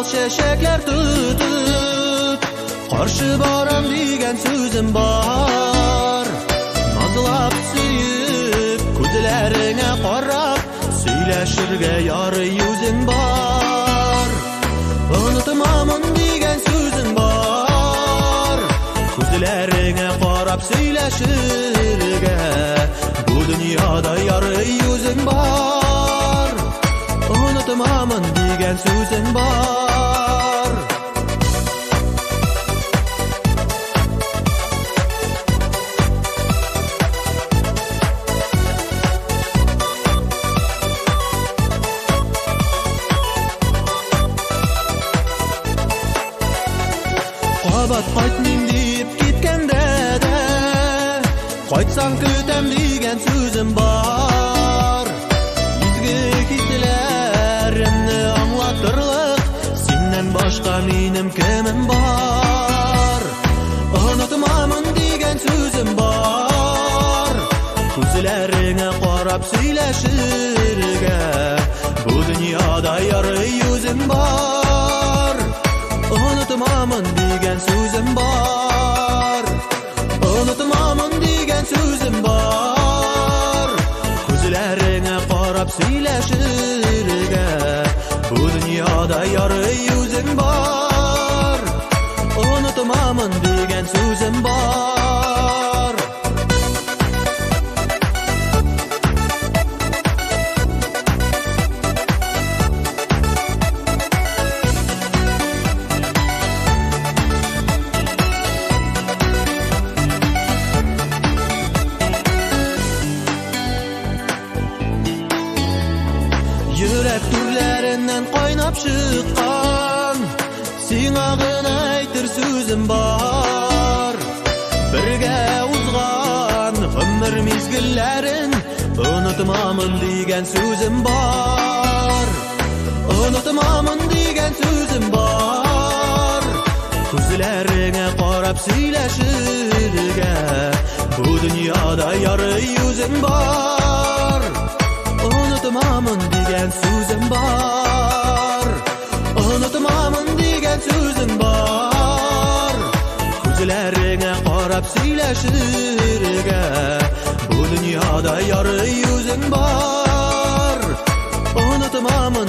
Чәчәкләр тотып, каршы барам дигән сүзем бар. Назлап сөеп, күзләреңә карап, сөйләшергә ярый үзең бар. Онытмамын дигән сүзем бар. Күзләреңә карап сөйләшергә, бу дөньяда ярый үзең бар. Онытмамын дигән сүзем бар. Кабат кайтмыйм дип киткәндә дә, кайтсаң көтәм дигән сүзем бар. Изге хисләремне аңлатырлык, синнән башка минем кемем бар? Онытмамын дигән сүзем бар. Күзләреңә карап сөйләшергә, бу дөньяда ярый үзең бар. Онытмамын дигән сүзем бар. Онытмамын дигән сүзем бар. Күзләреңә карап сөйләшергә, бу дөньяда ярый үзең бар. Онытмамын дигән сүзем бар. Йөрәк түрләреннән кайнап чыккан, сиңа гына әйтер сүзем бар. Бергә узган гомер мизгелләрен онытмамын дигән сүзем бар. Онытмамын дигән сүзем бар. Күзләреңә карап сөйләшергә, бу дөньяда ярый үзең бар. Онытмамын дигән сүзем бар. Онытмамын дигән сүзем бар. Күзләреңә карап сөйләшергә, бу дөньяда ярый үзең бар. Онытмамын